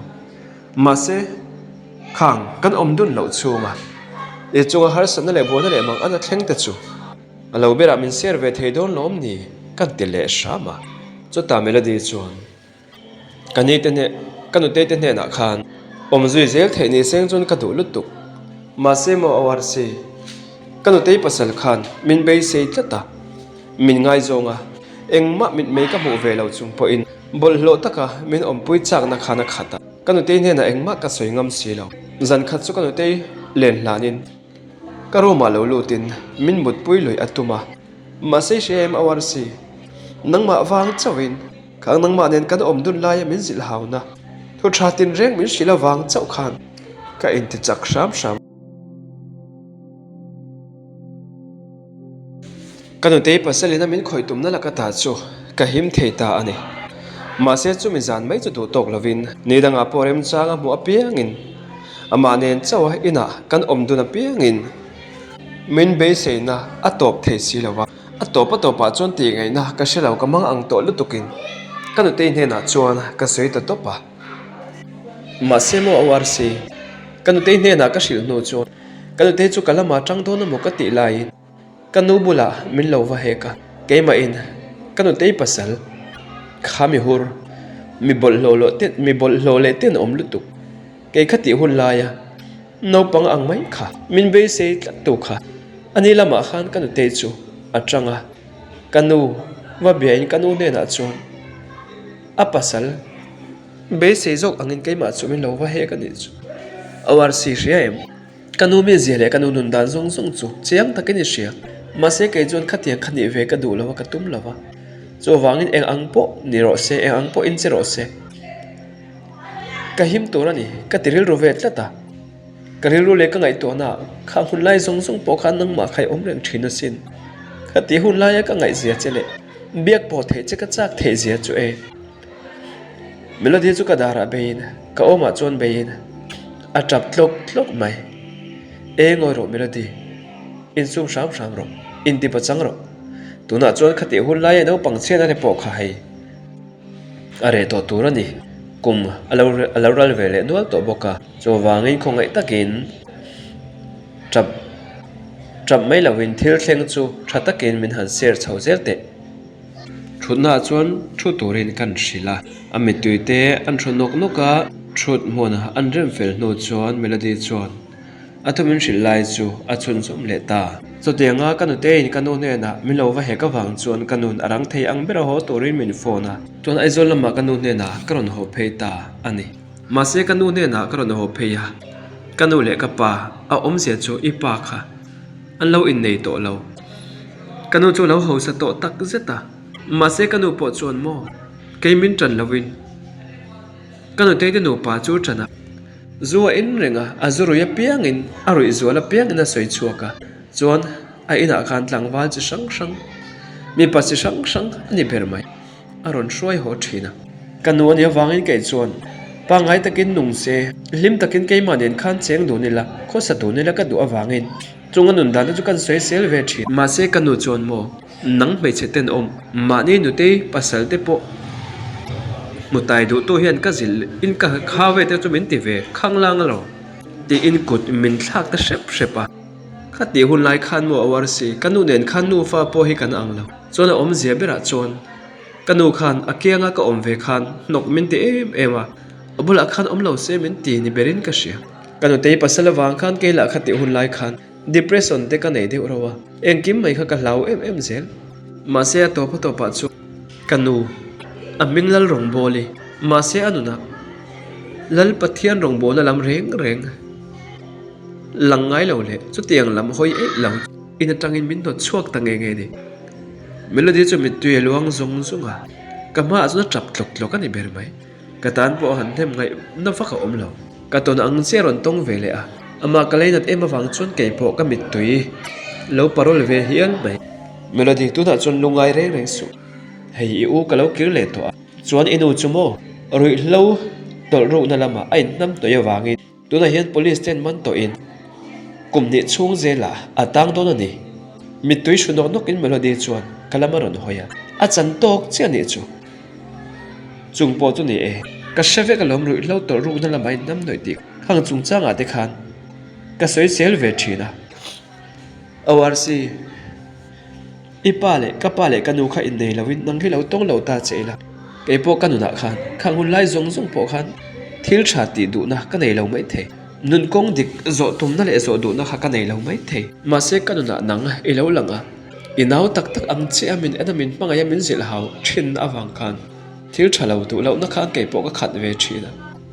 Mahse, khang kan awm dun loh chhunga i chunga harsatna leh buaina leh mang an a thleng te chu a lo berah min share ve thei dawn lawm ni kan ti leh hram a. Chutah Melody chuan. Ka ni te hne, ka nutei te hnenah khan awm zui zel theih ni seng chuan ka duh lutuk. Mahse maw ORC, ka nutei pasal khan min beisei tlat a, min ngaizawng a, engmah mitmei ka hmuh ve lo chung pawhin bawlhhlawh taka min awmpui chakna khan a khat a. Ka nutei hnenah engmah ka sawi ngam si lo. Zan khat chu ka nutei len hlanin ka room ah lo lutin min mutpui luih a tum a. Mahse i hria em ORC, nangmah vang chauhin Khang nangmah nen kan awm dun laia min zilh hauna thu tha tinreng min hrilh avang chauh khan ka inti chak hram hram. Ka nutei pasalina min khawih tumna laka ta chu ka him thei ta a ni. Mahse chumi zan mai chu duh tawk lovin ni dangah pawh remchang a hmuh apiangin amah nen chauha inah kan awm dun apiangin min beiseina a tawp thei si lo va. A tawp a tawpah chuan tih ngaihna ka hre lo, ka mang ang tawh lutukin ka nutei hnenah chuan ka sawi ta tawp a. Mahse maw ORC, ka nutei hnenah ka hrilh hnu chuan ka nutei chu ka lamah tang dawn emaw ka tih laiin ka nu bulah min lo va hek a, keimahin ka nutei pasal kha mi hur, mi bawlhhlawh leh ten, mi bawlhhlawh leh tenawm lutuk. Kei kha tih hun laia naupang ang mai kha min beisei tlat tu kha a ni lamah khan ka nutei chu a tang a, ka nu va biain ka nu hnenah chuan a pasal beisei zawk angin keimah chu min lo va hek a nih chu. ORC hria em? Ka nu mizia leh ka nu nun dan zawng zawng chu chiang takin i hria. Mahse kei chuan khatiang kha nih ve ka duh lo a, ka tum lo a. Chuvangin eng ang pawh ni rawh se, eng ang pawhin che rawh se. Ka him tur a ni, ka ti rilru ve tlat a. Ka rilru leh ka ngaihtuahna ah kha hun lai zawng zawng pawh khan nangmah kha i awm reng thin asin. Ka tih hun laia ka ngaihzia che leh biak pawh theih che ka chak theih zia chu e. Melody chu ka darah beiin, ka awmah chuan beiin a tap tlawk tlawk mai. E ngawi rawh Melody, insum hram hram rawh, intipa chang rawh. Tunah chuan kha tih hun laia naupang chhiatna te pawh kha hei. A reh tawh tur a ni. Kum a lo a lo ral ve leh nual tawh bawk a. Chuvangin khawngaih takin tap tap mai lovin thil thleng chu tha takin min han share chho zel teh. Thutnaah chuan thu turin kan hrilh a. A mittui te an hru nawk nawk a. Thut hmun an rem fel hnu chuan Melody chuan A thu min hrilh lai chu a chhunzawm leh ta. Chutianga ka nuteiin ka nu hnenah min lo va hek avang chuan ka nun a rang thei ang ber a haw turin min phone a. Chuan Aizawl lamah ka nu hnenah ka rawn haw phei ta a ni. Mahse ka nu hnenah ka rawn haw phei a, ka nu leh ka pa a awmzia chu i pa kha an lo innei tawh lo. Ka nu chu a lo hausa tawh tak zet a, mahse ka nu pawh chuan maw kei min ṭan loin ka nutei te nupa chu ṭan a. Zu a in reng a, a zu ruih apiangin, a ruih zual apiangin a sawi chhuak a, chuan a inah khan tlangval chi hrang hrang, mipa chi hrang hrang a ni ber mai, a rawn hruai haw thin a. Ka nu a nih avangin kei chuan pangngai takin nung se, hlim takin keimah nen khan cheng dun ila, khawsa dun ila ka duh avangin chung a nun dan te chu kan sawi sel ve thin. Mahse ka nu chuan maw Nang hmeichhe tenawm, mahni nutei pasal te pawh hmu tai duhtu hian ka zilh in ka kha ve te chu min ti ve khang lang alawm tiin kut min thlak ta hrep hrep a. Kha tih hun lai khan maw a uar si, ka nu nen khan nufa pawh hi kan ang lo. Chuan a awmzia berah chuan. Ka nu khan a kianga ka awm ve khan hnawk min ti em em a, a bulah khan awm lo se min ti ni berin ka hria. Ka nutei pasal avang khan kei lah kha tih hun lai khan depression te ka nei deuh reuh a, engkim mai kha ka hlau em em zel. Mahse a tawp a tawpah chuan ka nu a hming lal rawngbawli mahse a nunah Lal Pathian rawngbawlna lam reng reng lang ngai lo leh chutiang lam hawi eih lo in atangin min hnawt chhuak ta nge nge ni. Melody chu mittui a luang zung zung a, ka hmaah chuan a tap tlawk tlawk a ni ber mai. Ka tan pawh han hnem ngaihna vak a awm lo. Ka tawn ang chiah a rawn tawng ve leh a, amah ka leinat em avang chuan kei pawh ka mittui lo parawl ve hial mai. Melody, tunah chuan lungngai reng reng suh. Hei i u ka lo kir leh tawh a, chuan i nu chu maw? Ruihhlo tawlh rukna lamah a inhnam tawih avangin. Tunah hian police ten man tawhin kum hnih chhung zelah a tang dawn a ni. Mittui hru nawk nawkin Melody chuan ka lam a rawn hawi a, a chan tawk chiah nih chu. Chung pawh chu ni e, ka hre vek alawm ruihhlo tawlh rukna lamah in hnam hnawih tih khang chungchangah te khan ka sawi sel ve thin a. ORC. I pa leh ka pa leh ka nu kha innei loin nang hi lo tawng lo ta che ila. Kei pawh ka nunah khan khang hun lai zawng zawng pawh khan thil tha tih duhna ka nei lo mai thei. Nun kawng dik zawh tumna leh zawh duhna kha ka nei lo mai thei. Mahse ka nunah nang i lo lang a, i nau tak tak ang che a min en a min hmangaih a min zilh hau thin avang khan thil tha lo duh lohna khan kei pawh ka khat ve thin a.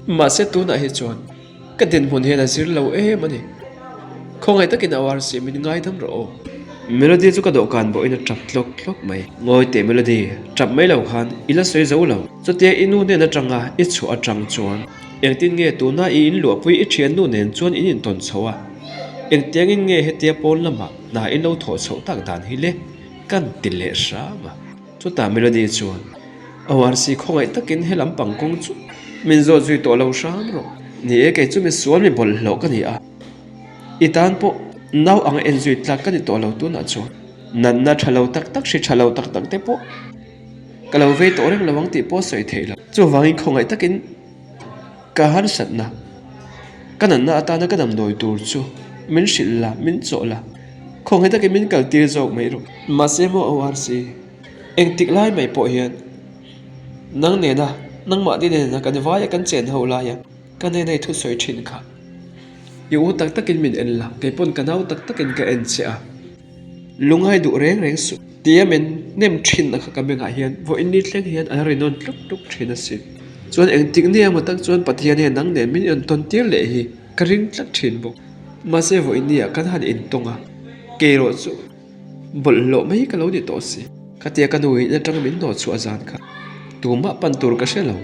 Mahse tunah hi chuan. Ka dinhmun hian a zir lo em a ni. Khawngaih takin a uar si min ngaidam rawh aw. Melody chu ka dawhkan bawhin a tap tlawk tlawk mai. Ngawi teh Melody, tap mai lo khan i la sawi zo lo. Chutia i nu hnen atanga i chhuah atang chuan engtin nge tuna i inluahpui i thiannu nen chuan in intawn chho a? Engtiangin nge hetia pawn lamah hna in lo thawh chhoh tak dan hi le? Kan ti leh hram a. Chutah Melody chuan ORC khawngaih takin he lam pang kawng chu min zawt zui tawh lo hram rawh. Ni e, kei chu mi sual mi bawlhhlawh ka ni a, i tan pawh nau ang en zui tlak ka ni tawh lo tunah chuan natna tha lo tak tak hri tha lo tak tak te pawh ka lo vei tawh reng lo ang tih pawh sawi theih lo. Chuvangin khawngaih takin Ka harsatna, ka natna atana ka damdawi tur chu min hrilh la, min chawh la, khawngaih takin min kal tir zawk mai rawh. Mahse maw ORC, engtik lai mai pawh hian nang nena, nangmahni nena kan vaia kan chen ho laia ka nena i thusawi thin kha i u tak takin min en la, kei pawn ka nau tak takin ka en che a. Lungai duh reng reng suh. Tia min hnem thin a kha ka bengah hian vawiin ni thleng hian a rinawn tluk tluk thin a si. Chuan engtik ni emaw tak chuan Pathian hian nang nen min intawn tir leh hi ka ring tlat thin bawk. Mahse vawiin ni ah kan han intawng a, kei erawh chu bawlhhlawh mai ka lo ni tawh si. Khatia ka nu in atanga min hnawh chhuah zan kha tumah pan tur ka hre lo.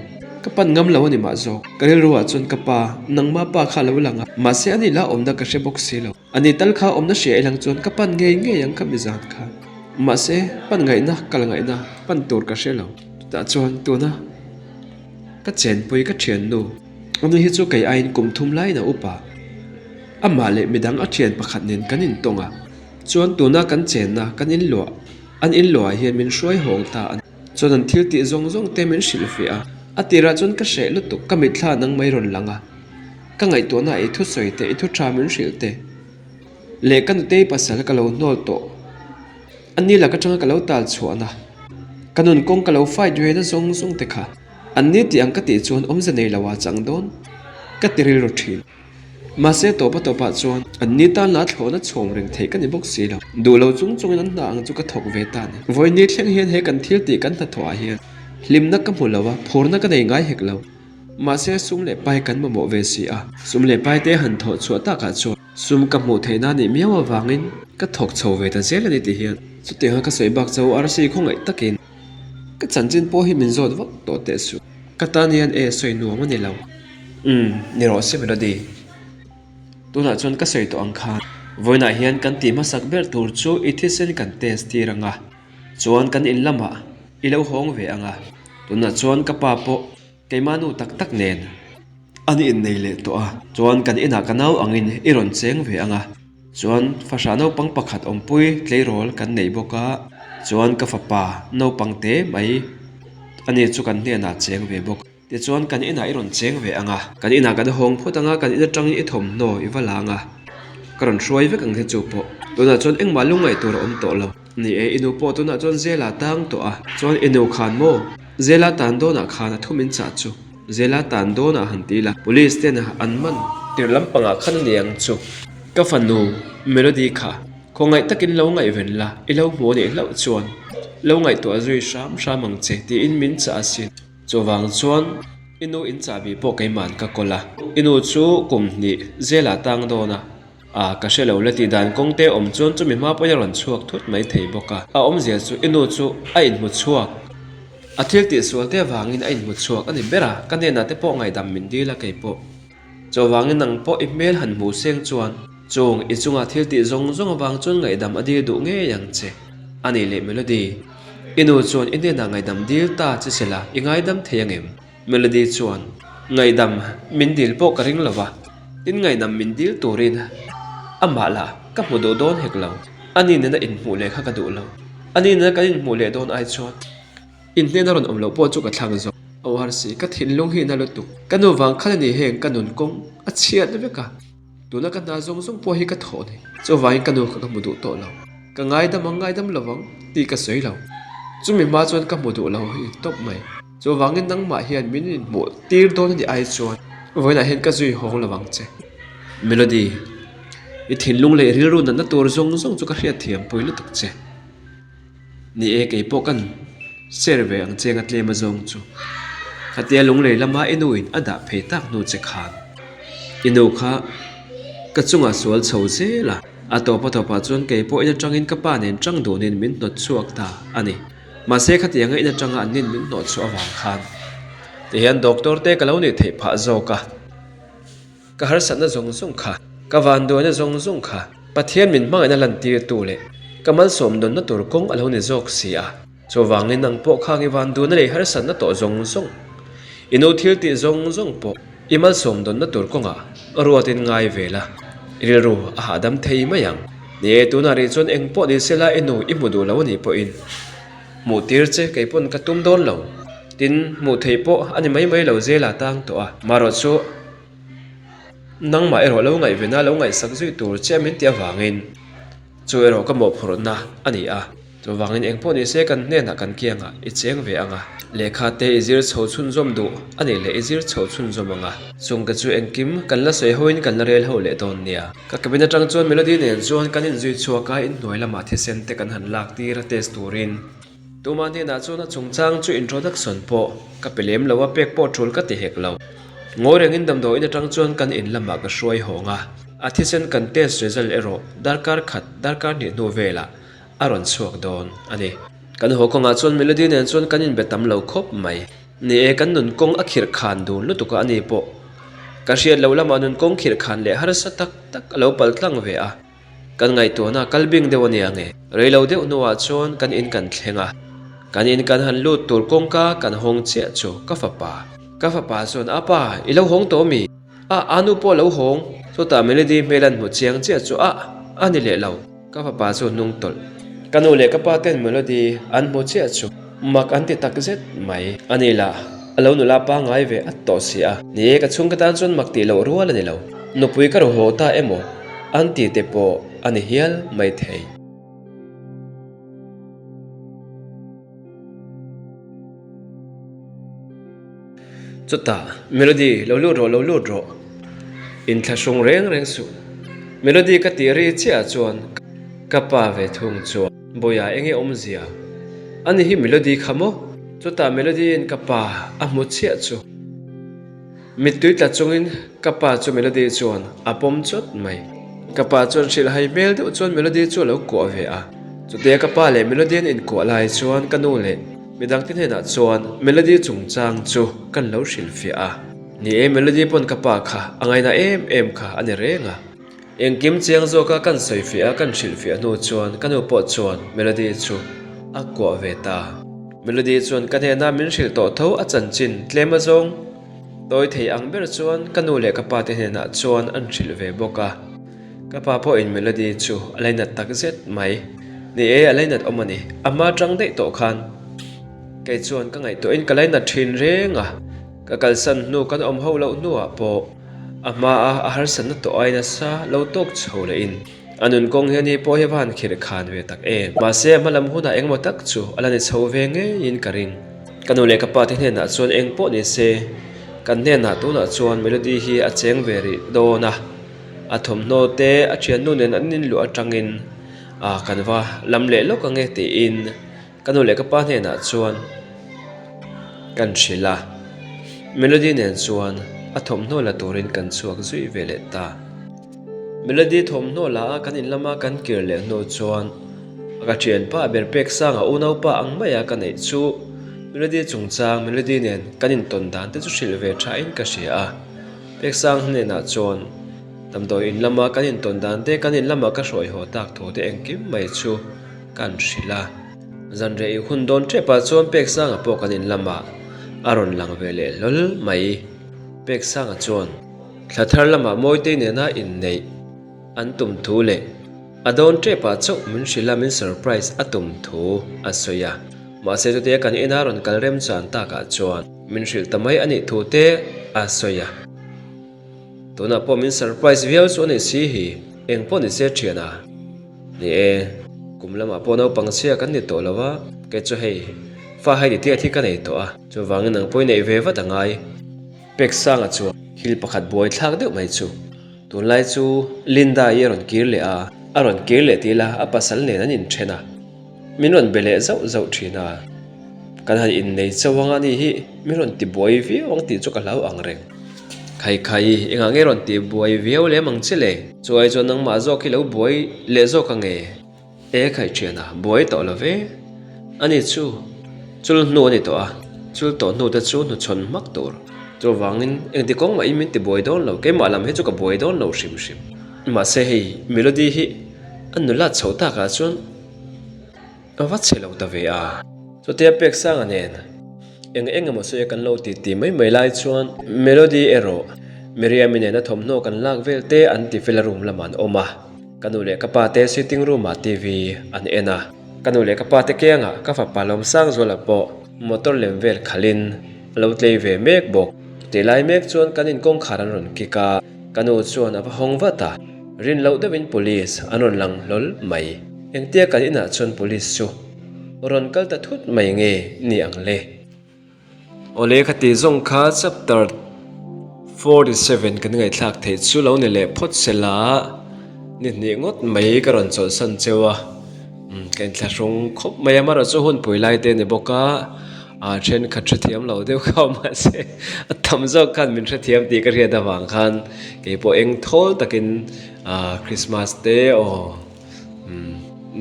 Ka pan ngam lo a ni mah zawk. Ka rilru ah chuan ka pa, nangma pa kha a lo lang a, mahse ani la awmna ka hre bawk si lo. Ani tal kha awmna hria ilang chuan ka pan ngei ngei ang ka mi zan kha. Mahse, pan ngaihna, kal ngaihna, pan tur ka hre lo. Chutah chuan tuna ka chenpui ka thiannu, ani hi chu kei aiin kum thum laiin a upa. Amah leh midang a thian pakhat nen kan intawng a, chuan tuna kan chenna kan inluah, an inluah ah hian min hruai hawng ta a ni. Chuan an thil tih zawng zawng te min hrilhfiah a, a tirah chuan ka hreh lutuk, ka mitthla nang mai rawn lang a. Ka ngaihtuahna i thusawi te, i thu tha min hrilh te leh ka nutei pasal ka lo hnawl tawh. A ni lak atanga ka lo tal chhuahna, ka nun kawng ka lo fight ve na zawng zawng te kha an ni tih ang ka tih chuan awmze nei lo ah chang dawn ka ti rilru thin. Mahse tawpa tawpah chuan an ni tan lah thlawhna chhawm reng theih ka ni bawk si lo. Duh lo chung chungin an hna ang chu ka thawk ve ta a ni. Vawiin ni thleng hian he kan thil tih kan hnathawh ah hian hlimna ka hmu lo a, phurna ka nei ngai hek lo. Mahse sum leh pai kan mamawh ve si a, sum leh pai te han thawh chhuah takah chuan sum ka hmuh theihna nih miau avangin ka thawk chho ve ta zel a ni ti hian chutianga ka sawi bak cho arsi khawngaih takin ka chanchin pawh hi min zawt vak tawh teh suh. Ka tan hian e sawi nuam a ni lo. Umm, ni rawh se Melody. Tunah chuan ka sawi tawh ang khan vawiinah hian kan tih hmasak ber tur chu i thisen kan test tir ang a, chuan kan in lamah i lo hawng ve ang a, tunah chuan ka pa pawh Keimah nu tak tak nen an innei leh tawh a, chuan kan inah ka nau angin i rawn cheng ve ang a, chuan fahrah naupang pakhat awmpui tleirawl kan nei bawk a, chuan ka fapa naupang te mai ani chu kan hnenah cheng ve bawk. Tichuan kan inah i rawn cheng ve ang a, kan inah kan hawng phawt ang a, kan in atangin i thawmhnaw i va lang a, ka rawn hruai vek ang che chu pawh. Tunah chuan engmah lungngaih tur a awm tawh lo. Ni e, i nu pawh tunah chuan Zela tang tawh a, chuan i nu khan maw? Zela tan dawnah khan a thum in chah chu. Zela tan dawnah han ti la, Police ten an man tir lampangah khan a ni ang chu. Ka fanu Melody kha khawngaih takin lo ngaihven la, i lo hmu a nih hlauh chuan lo ngaihtuah zui hram hram ang che tiin min chah asin. Chuvang chuan i nu in chahbi pawh keima'n ka kawl a, i nu chu kum hnih Zela tang dawn a. A, ka hre lo la tih dan kawng te awm chuan chumi hma pawhin a rawn chhuak thut mai thei bawk a. A awmzia chu i nu chu a inhmu chhuak. A thil tih sual te avangin a inhmu chhuak a ni ber a, ka hnenah te pawh ngaihdam min dil a kei pawh. Chuvangin nang pawh i hmel han hmu seng chuan chung i chunga thil tih zawng zawng avang chuan ngaihdam a dil duh ngei ang che. A nih leh Melody, i nu chuan i hnenah ngaihdam dil ta che sela i ngaidam thei angem? Melody chuan, Ngaihdam min dil pawh ka ring lo va, tin ngaihdam min dil turin amah lah ka hmu duh dawn hek lo. Ani nena inhmuh leh kha ka duh lo. Ani nena kan inhmuh leh dawn ai chuan inhnena rawn awm loh pawh chu ka thlang zawk. Aw Harsi, ka thinlung hi na lutuk. Ka nu vang khan a ni heng ka nun kawng a chhiat vek a. Tuna ka hna zawng zawng pawh hi ka thawh ni. Chuvangin ka nu kha ka hmu duh tawh lo. Ka ngaidam ang ngaidam lo vang tih ka sawi lo. Chumi hma chuan ka hmu duh lo hi tawp mai. Chuvangin nangmah hian min inhmuh tir dawn a nih ai chuan vawiinah hian ka zui hawng lo vang che. Melody, i thinlung leh i rilru natna tur zawng zawng chu ka hriatthiam pui lutuk che. Ni e, kei pawh kan share ve ang che nga tlem azawng chu. Khatia lunglei lama i nu in a dah phei tak hnu che khan i nu kha ka chungah sual chho zel a, a tawp a tawpah chuan kei pawh in atangin ka pa nen tang dunin min hnawt chhuak ta a ni. Mahse khatianga in atanga an nin min hnawh chhuah avang khan tihian doctor te ka lo nih theih phah zawk a. Ka harsatna zawng zawng kha, ka vanduaina zawng zawng kha Pathian min hmangaihna lantirtu leh ka malsawm dawnna tur kawng a lo ni zawk si a. Chuvangin nang pawh khang i vanduaina leh i harsatna tawh zawng zawng, i nu thil tih zawng zawng pawh i malsawm dawnna tur kawngah ruatin ngai ve la, i rilru a hahdam thei mai ang. Ni e, tunah rih chuan eng pawh ni sela i nu i hmu duh lo a nih pawhin hmuh tir che kei pawn ka tum dawn lo. Tin, hmuh theih pawh a ni mai mai lo zela tang tawh a, marawh chu Nangmah erawh lo ngaihven a, lo ngaihsak zui tur che min tih avangin chu erawh ka mawhphurhna a ni a. Chuvangin eng pawh nise kan hnenah kan kiangah i cheng ve ang a, lehkha te i zir chho chhunzawm duh a nih leh i zir chho chhunzawm ang a. Chungte chu engkim kan la sawi hoin kan la rel ho leh dawn nia. Ka cabin atang chuan Melody nen chuan kan inzui chhuak a, inhnuai lamah thisen te kan han lak tir a test turin. Tuma hnenah chuan a chungchang chu introduction pawh ka pe lem lo a, pek pawh tul ka ti hek lo. Ngawi rengin damdawiin atang chuan kan in lamah ka hruai hawng a, a thisen kan test result erawh darkar khat darkar hnih hnu velah a rawn chhuak dawn a ni. Kan haw kawngah chuan Melody nen chuan kan inbe tam lo khawp mai. Ni e, kan nun kawng a khirh khan dun lutuk a, ani pawh ka hriat loh lamah nun kawng khirh khan leh harsa tak tak a lo pal tlang ve a. Kan ngaihtuahna kal bing deuh a nia nge? Rei lo deuh hnuah chuan kan in kan thleng a, kan in kan han lut tur kawngka kan hawng chiah chu ka fapa. Ka fapa chuan, A pa, i lo hawng tawh mi? A, a nu pawh a lo hawng. Chutah Melody hmel an hmu chiang chiah chu a, a ni leh lo. Ka fapa chu hnung tawlh. Ka nu leh ka pa ten Melody an hmu chiah chu mak an ti tak zet mai. A ni lah, a lo nula pangngai ve at tawh si a. Ni e, ka chhungka tan chuan mak tih loh rual a ni lo. Nupui ka ru haw ta emaw? An ti te pawh a ni hial mai thei. Chutah, Melody, lo lut rawh, lo lut rawh. Inthlahrung reng reng suh. Melody ka tih ri chiah chuan ka pa ve thung chuan, Bawiha enge awmzia? Ani hi Melody kha maw? Chutah Melody-in ka pa a hmu chiah chu. Mittui tla chungin ka pa chu Melody chuan a pawm chawt mai. Ka pa chuan hrilhhai hmel deuh chuan Melody chu a lo kuah ve a. Chutia ka pa leh Melody an inkuah lai chuan ka nu leh midangte hnenah chuan Melody chungchang chu kan lo hrilhfiah a. Ni e, Melody pawn ka pa kha a ngaina em em kha a ni reng a. Engkim chiang zawka kan sawifiah a kan hrilhfiah hnu chuan ka nu pawh chuan Melody chu a kuah ve ta. Melody chuan ka hnena min hrilh tawh tho a chanchin tlem azawng tawi thei ang ber chuan ka nu leh ka pa te hnenah chuan an hrilh ve bawk a. Ka pa pawhin Melody chu a lainat tak zet mai. Ni e, a lainat awm a ni. A hma tang daih tawh khan kei chuan ka ngaihtuahin ka lainat thin reng a. Ka kalsan hnu kan awm ho loh hnuah pawh A hmaa a harsatna tawh ai nasa lo tawk chho lehin. A nun kawng hian hi pawh hi va han khirh khan ve tak em. Mahse a hmalam hunah engemaw tak chu a la ni chho ve ngeiin ka ring. Ka nu leh ka pa te hnenah chuan eng pawh ni se, kan hnenah tunah chuan Melody hi a cheng ve rih dawn a. A thawmhnaw te a thiannu nen an inluah atangin a kan va lam leh lawk ange tiin Ka nu leh ka pa hnenah chuan kan hrilh a, Melody nen chuan a thawmhnaw la turin kan chhuak zui ve leh ta. Melody thawmhnaw la a kan in lama kan kir leh hnu chuan ka thianpa ber pek sanga unaupa ang maia ka neih chu Melody chungchang Melody nen kan intawn dan te chu hrilh ve thain ka hria a. Pek sang hnenah chuan damdawi in lama kan intawn dan te kan in lama ka hruai haw tak thu te engkim mai chu Kan hrilh a, zanriah i hun dawn tepah chuan Peksanga pawh kan in lamah a rawn lang ve leh hlawl mai. Peksanga chuan thla thar lamah Mawitei nena inneih an tum thu leh a dawn tepah chauh min hrilh a min surprise a tum thu a sawi a, mahse chutia kan ina rawn kal remchan takah chuan min hrilh ta mai a nih thu te a sawi a. Tunah pawh min surprise viau chu a ni si hi, eng pawh ni se thian a. Ni e, kum lamah pawh naupang chhia kan ni tawh lo a, kei chu hei, fa hei ti tiat hi ka nei tawh a, chuvangin nang pawhin neih ve vat a ngai. Peksanga chuan thil pakhat buai thlak deuh mai chu, tunlai chu Linda i a rawn kir leh a, a rawn kir leh tih la a pasal nen an inthen a. Min rawn be leh zauh zauh thin a, kan han innei chauh ang a ni hi min rawn ti buai viau ang tih chu ka hlau ang reng. Khai khai, engah nge rawn ti buai viau lem ang che le? Chu ai chuan nangmah zawk hi lo buai leh zawk ang e? E khai thian a, buai tawh lo ve. Ani chu chul hnu a ni tawh a, chul tawh hnu te chu hnuchhawn hmak tur. Chuvangin engti kawng mahin min ti buai dawn lo, keimah lam hi chu ka buai dawn lo hrim hrim. Mahse hei Melody hi a nula chhoh takah chuan Ka va che lo ta ve a. Chutia Peksanga nen eng eng emaw sawi a kan lo ti ti mai mai lai chuan Melody erawh Miriam-i nena thawmhnaw kan lak vel te an ti fel a room lamah an awm a. Ka nu leh ka pa te sitting room ah TV an en a. Ka nu leh ka pa te kiangah ka fapa Lawmsangzuala pawh motor lem vel khalhin a lo tlei ve mek bawk. Tih lai mek chuan kan inkawngkhar an rawn kick a, ka nu chuan a va hawng vat a. Rin loh deuhin police an rawn lang hlawl mai. Engtia kan inah chuan police chu rawn kal ta thut mai nge ni ang le? Awle ka tih zawng kha chapter 47 kan ngaihthlak theih chu lo ni leh phawt se la, ni hnih ngawt mai ka rawn chawlhsan cheu a, ka inthlahrung khawp mai a, amaherawhchu hunpui lai te a ni bawk a, aa thenkhat hrethiam lo deuh kha awm mahse a tam zawk khan min hrethiam tih ka hriat avang khan keipawh eng thawl takin aa Christmas te aw.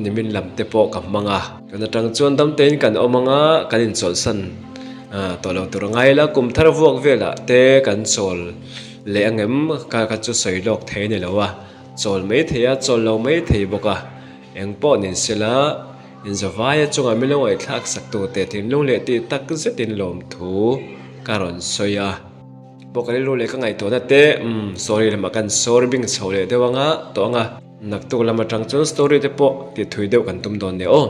Nimin lam te pawh ka hmang a. Kan atang chuan dam tein kan awm ang a, kan inchawlhsan tawh lo tur a ngai la. Kum thar vuak velah te kan chawl leh ang em? Ka kha chu sawi lawk thei a ni lo a, chawl mai thei a, chawl lo mai thei bawk a. Eng pawh ni sela, inzavaia chungah min lo ngaihthlak sak tu te thinlung leh tih tak zetin lawmthu ka rawn sawi a. Pawh ka rilru leh ka ngaihtuahna te umm story lamah kan sawr bing chho leh deuh ang a, tawh ang a. Naktuk lam atang chuan story te pawh ti thui deuh kan tum dawn nia aw.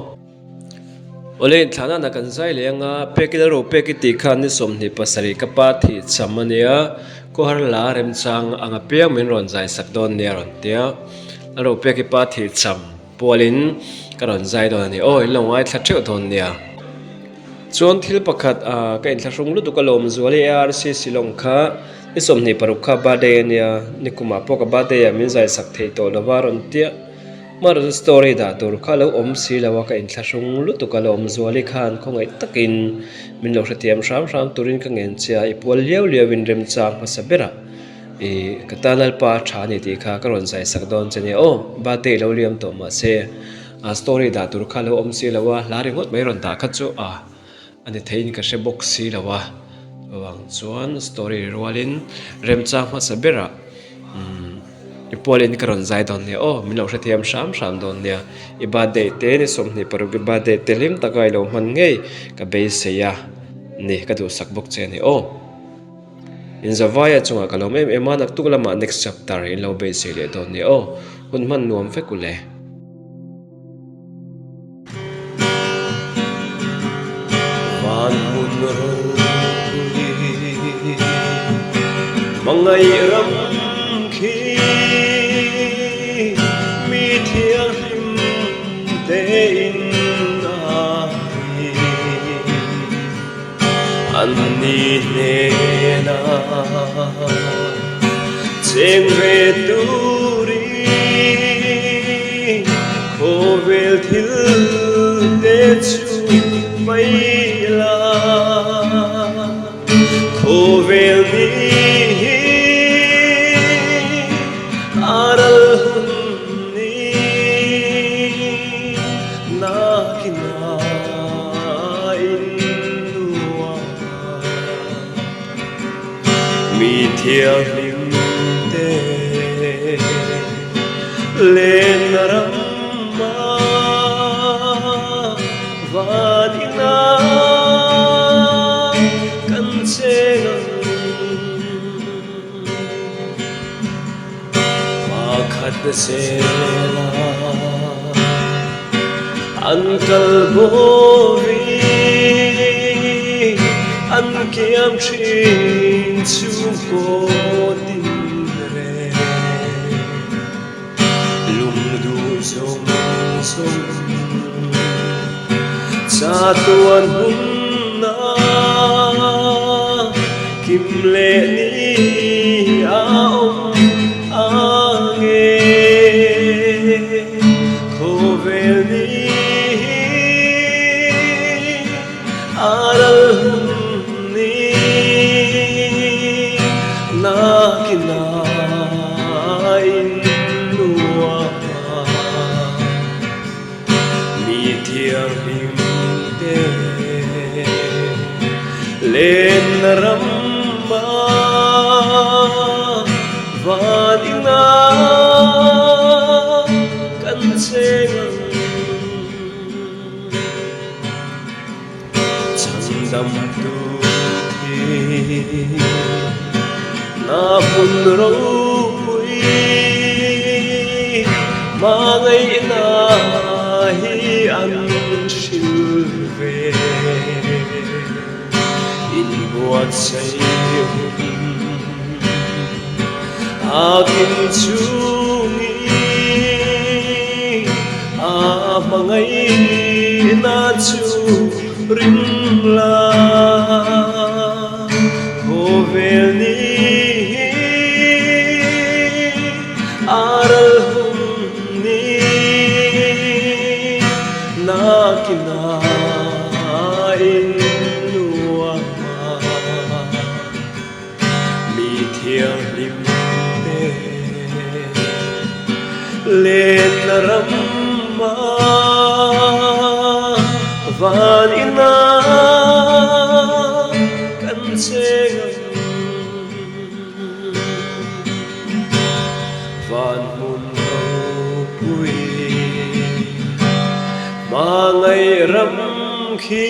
Awle inthlahna na kan zai leh anga pek ila ro pek i tih khan ni 27 ka pa thih cham a nia, khawhar la remchang ang apiang min rawn zai sak dawn nia a rawn tia. A ro pek i pa thih cham pualin ka rawn zai dawn a ni aw, in lo ngaithla theuh dawn nia. Chuan thil pakhat ah ka inthlahrung lutuk alawm zual i ARC Shillong kha ni 26 kha birthday a nia, nikumah pawh ka birthday ah min zai sak thei tawh lova rawn tia Maruti story dah tur kha a lo awm si lo a ka inthlahrung lutuk alawm zual i khan khawngaih takin min lo hrethiam hram hram turin ka ngen che a, i pual liau liau in remchang hmasa berah i ka tan Lalpa a tha a ni tih kha ka rawn zai sak dawn che nia aw, birthday lo liam tawh mahse. A story dah tur kha lo awm si lo a, hla ringawt mai rawn dah kha chu a a ni theiin ka hre bawk si lo a, chuvang chuan story rualin remchang hmasa berah umm i pualin ka rawn zai dawn nia aw, min lo hrethiam hram hram dawn nia, i birthday te ni 26 i birthday te hlim taka i lo hman ngei ka beisei a ni, ka duhsak bawk che a ni aw. Inzavaia chungah ka lawm em em a, naktuk lamah next chapter in lo beisei leh dawn nia aw, hun hman nuam vek u le. Van hmun ropui hmangaih ram khi mi. An ni hnena cheng ve turin khawvel thil te chu mai la. Khawvel ni hi a ral hun ni nakinah in nuam mi thianghlim te len ram Van ina kan cheng ang. Pakhat zela an kal bawrin an kiam thin chhungkaw tin reng. Lungduh zawng zawng chatuan hunna kim leh ni a awm ang e. Khawvel ni hi a ral hun ni nakinah. Mi thianghlim te len ram ah van ina kan cheng ang. Chhandam tu thi na hmun ropui hmangaihna hi an hrilh ve. Inbuatsaih hun a kim chungin a hmangaihna chu ring la. Khawvel ni hi a ral hun ni nakinah in nuam a. Mi thianghlim te len ram a van ina kan cheng ang. Van hmun ropui hmangaih ram khi.